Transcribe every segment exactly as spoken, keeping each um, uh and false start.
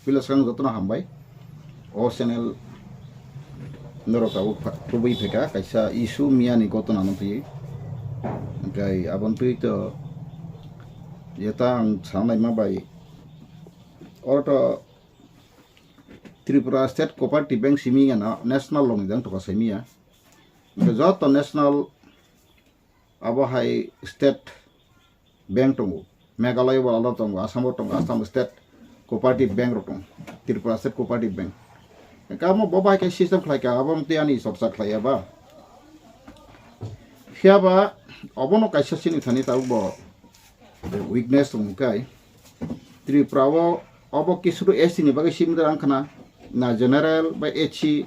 Pila swkang jotono hambai. O channel norok tabuk pha-, tubui phaikha kaisa issue miyani gotona no twi. Hwnkhe aboni twi to jeta ang sanai ma bai. Oro to Tripura State Cooperative Bank simi gana national loan ni jang toka simi ya. Hwnkhe joto national abo hai state bank tongo, Meghalaya bo alada tongo, Assam bo tongo, Assam State Cooperative Bank rok tongo, Tripura State Cooperative Bank. Kamo bo bai khe system khlai kha, abo mtwi ani chorcha khlai ya ba. Phiya ba obono kaisa sini thani tabuk bo weakness tong kai. Tripura o obo kisuru S T ni bagwi simi rang khna, na general ba H C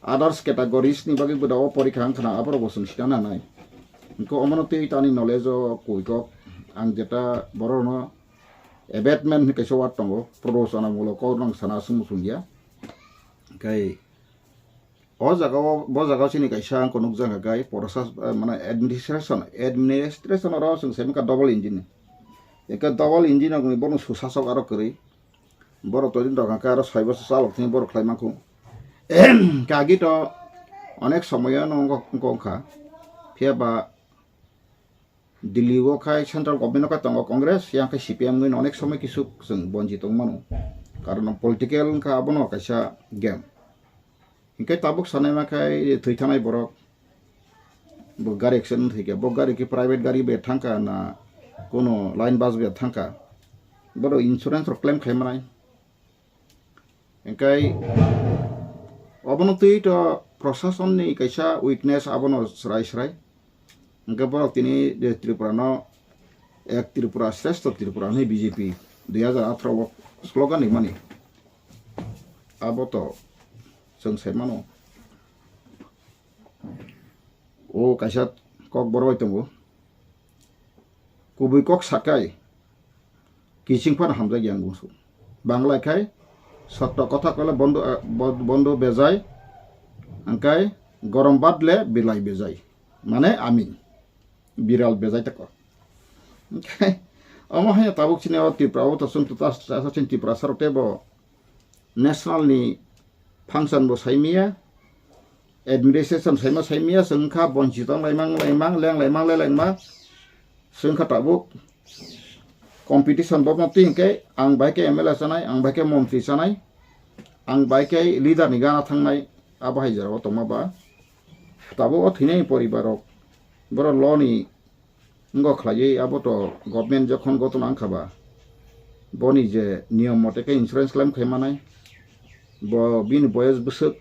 others categories ni bagwi bo da o porikha wng khna, aborok bo chwng sina nanai. Hwnkhe omono twi tani knowledge o koi kok ang jeta borok no abatement hinwi kaisa word tongo, prodochona mulo kok nang sana aswk muchung ya. Hwnkhe o jaga o, bo jaga o chini kaisa ang nukjak kha gai process, eh, mane administration, administration oro chwng sai mankha double engine. Eka double engine rokni bono susasok aro kwrwi. Borok todin rok hwnkhe aro soi bosor chalok thani borok khlai mankhu. Kagi to onek somoyo no wngkha. Phiya ba Delhi o khai central government o khai tongo Congress, yang khai C P M wngwi no onek somoi kisu chwng bonji tong mano. Karon political wngkha abono kaisa game. Hinkhe tabuk sanai ma khai thwi thanai borok. Bo gari accident thwikha, bo gari khe private gari bai thangkha na kuno line bus bai thangkha. Bono insurance rok claim khai manai. Hinkhe obono twi to prosasonni kaisa weakness abono srai srai. Hinkhe borok tini je Tripura no ek Tripura, shrestho Tripura hinwi B J P dui hajar atharo o slogan rimani. Abo to chwng sai mano. O kaisa kok borok bai tongo. Kubui kok sakai kiching phano hamjakya ang bungsu. Bangla khai sotto kotha kole bondo, bo-, bondo bejai, angkai gorom badle bilai bejai. Mane ami biral bejai tako. Omo haino tabuk chini o Tripura o to chwng to tas, tas chini Tripura sarok tebo national ni function bo saimaya, administration saima saimaya, chwng kha bonchi tong laimang laimang, leng laimang le lengma, chwng kha tabuk competition bo mati hinkhe ang bai khe M L A chanai, ang bai khe montri chanai, ang bai khe leader ni gana thangnai, abo hai jora o tongma ba. Tabuk o thwinai poribar rok, borok loan ni Wngkha khlaiwi abo to government jokhon goton wngkha ba, boni je niyom mote khe insurance claim khai manai, bo bini boyes bwswk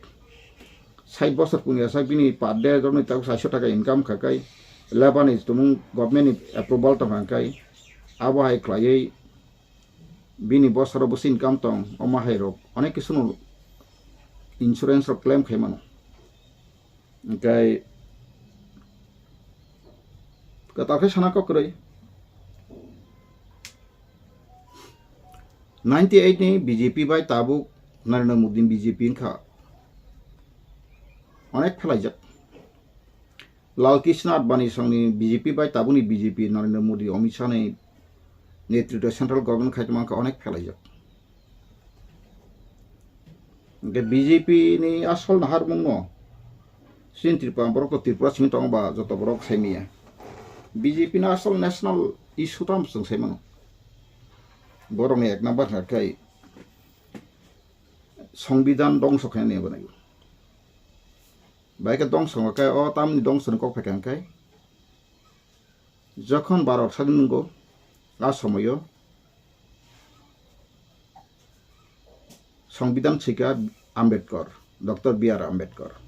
sait bosor pungya sak bini per day rokni tabuk saiso taka income kha kai, labour ni tumung government ni approval tong kha kai, abo hai khlaiwi bini bosoro bwswk income tong, omo hai rok onek kisu no insurance rok claim khai mano. Hwnkhe kwtal khe sana kok kwrwi. Ninety eight ni B J P bai tabuk Narendra Modi ni B J P wngkha. Onek phelaijak. Lal Krishna Advani songni B J P bai tabukni B J P Narendra Modi, Amit Shah ni netritwo central government khai tongma wngkha onek phelaijak. Hwnkhe B J P ni asol naharmung no chini Tripura borok to Tripura simi tongo ba joto borok sai manya. B J P ni asol national issue tamo chwng sai mano. Borok ni ek number hwnkhe Songbidan dongso khainani abo nai. Bai khe dongso hwnkhe o tamni dongso ni kok phaikha hwnkhe jokhon Bharat sadin nungo a somoyo Songbidan sika Ambedkar, Doctor B R Ambedkar.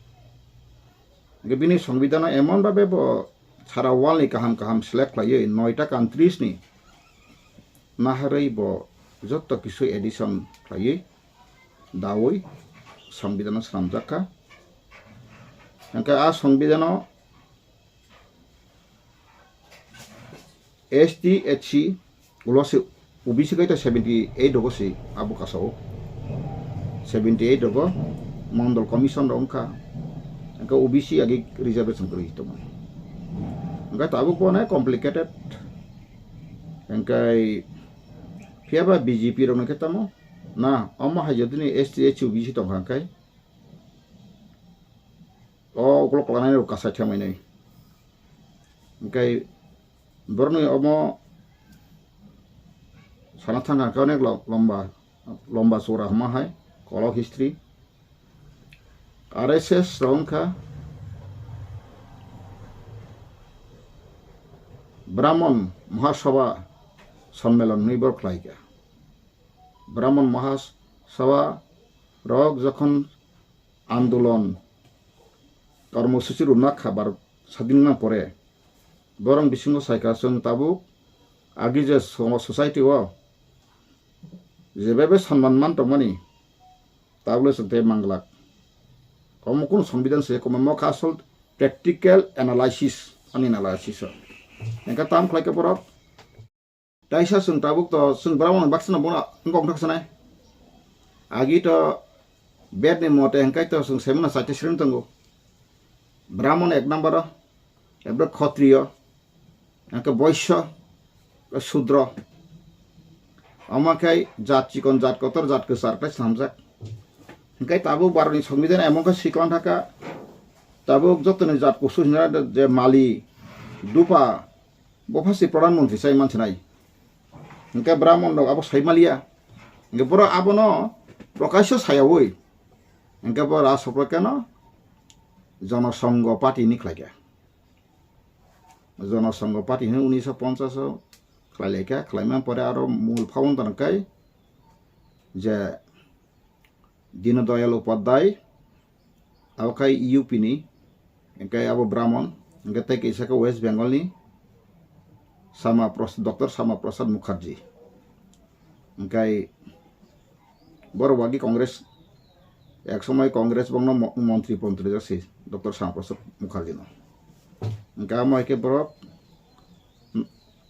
Hwnkhe bini Songbidan emon babe bo sara world ni kaham kaham select khlaiwi noita countries ni naharwi bo joto kisu edition khlaiwi dawi Songbidan swnamjak kha. Hwnkhe a Songbidan S T, H C, ulo se O B C kaita seventy eight rogo se abo kasao. Seventy eight rogo Mondol Commission rok wngkha. Hwnkhe O B C agi reservation kwrwi tongmani. Hwnkhe tabuk bo onek complicated. Hwnkhe phiya ba B J P rokno khe tamo Na, omo hai jodi ni S T, S C, O B C tongkha hwnkhe, o ukulok kwlanai rok kasai thangmani. Hwnkhe borokni omo sana thangkha hwnkhe onek lo-, lomba, lomba chora hwnma hai kolok history. R S S rok wngkha Brahmon Mahasabha Sonmelon hwnwi borok khlaikha. Brahmon Mahasabha rok jokhon andolon kormosuchi rwna khabar sadin wngna pore, borok bisingo saikha chwng tabuk agi je so-, society o jebebe sonman man tongmani, tabukle chwng tei manglak. Omo kunu songbidhan se komo, mo kha asol practical analysis, ani analysis o. Engkha tam khlai khe borok. Taisa chwng tabuk to chwng Brahmon baksa no bono wngkok thak sanai. Agi to bed ni mote hwnkhe to chwng semana chaita sreng tongo. Brahmon ek number o, ebro Khotriyo, hwnkhe Boisyo, Sudro. Omo khe jat chikon, jat kotor, jat kwchar khe swnamjak. Hwnkhe tabuk Bharot ni songbidhan emon khe siklang thaka, tabuk jotoni jat kusu hwnna je Mali, Dupa, bo phasi Pradhan Mantri sai mansinai. Hwnkhe Brahmon rok abo sai maliya. Hwnkhe borok abono prokasyo sayaui. Hwnkhe bo Raj Soprakeno Jonosongho Party ni khlaikha. Jonosongho Party hwnwi unisho ponchas o khlailaikha, khlaimani pore aro mul phaung tongkhe je Dinodoyal Upadhyay, abo khai U P ni, hwnkhe abo Brahmon, hwnkhe tei kaisa khe West Bengal ni Sama Pras-, Doctor Sama Prasad Mukherjee. Hwnkhe borok wagi Congress, ek somoi Congress bongno mo-, montri pontri jak si Doctor Sama Prasad Mukherjee no. Hwnkhe amo hai khe borok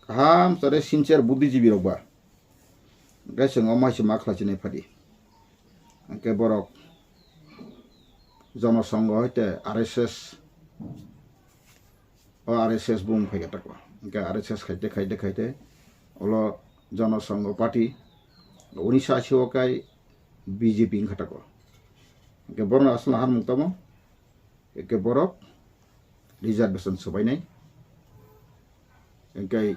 kaham chare sincere buddhijibi rok ba. Hwnkhe chwng omo hai se ma khlai chinai phadi. Hwnkhe borok Jonosongho hoite R S S, o R S S bung phai khe tako. Hwnkhe R S S khaite, khaite, khaite, olo Jonosongho Party, unisa asi o kai B J P wngkha tako. Hwnkhe borokno aswkno hamung tamo, hwnkhe borok reservation swbainai. Hwnkhe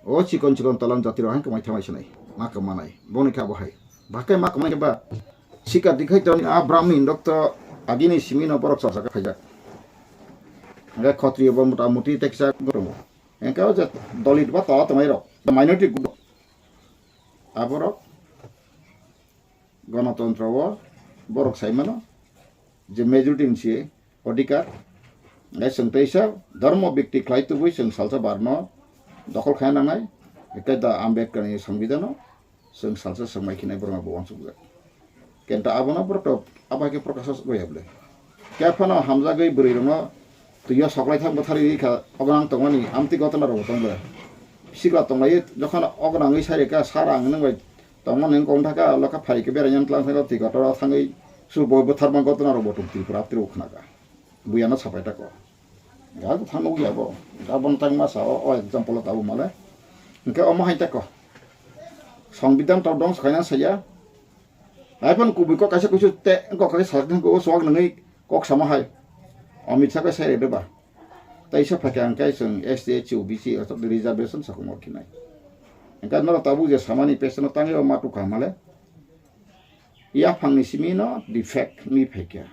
o chikon chikon talan jati rok hai kwmai thamai sinai, ma kwmanai, boni kha bo hai. Bakai ma kwmai ba sikar dikhai to a Brahmin rok to agini simi no borok chorsa khe phaijak. Hwnkhe Khotriyo bo mota moti teksa tongo. Hwnkhe o je Dalit ba tola tongmai rok, minority group, aborok Ganatantro o borok sai mano je majority ni se odhikar. Nai chwng teisa dharma bikti khlai tubui chwng salsa barno dokhol khaina nangnai. Tei da Ambedkar ni Sambidhano chwng salsa swngmai khinai borok bo uansukjak. Kenta abono borok to abo hai khe prokasha goya bwle. Khe phano hamjagwi bwrwi rokno twi o soklai thang bwtharwi kha, ogonang tongmani amtwi gotona rok bo tong bwle. Sikla tonglai jokhon ogonangwi sai reka sara ang nwng bai tongmani wng kong thaka lokha phai khe berai yang tlang thangwi twi kotor o thangwi su bo bwtharma gotona rok bo tong Tripura amtwi rok khnaka. Buya no sapai tako. Ga thang nukya bo. Ga bon tang masa o, o example o tabuk male. Hwnkhe omo hai tako. Songbidan to dong sakhaina saya. Hai phano kubui kok kaisa kuisu te kok kaisa sakni ko swak nangwi kok sama hai. Amit Shah kai sai rede ba. Taisa phakhe ang kai chwng S T, S C, O B C, asok reservation sakung o kinai. Engka noro tabuk je samani pesono tangwi o ma tukha male. Yaphangni simi no defect ni phaikha.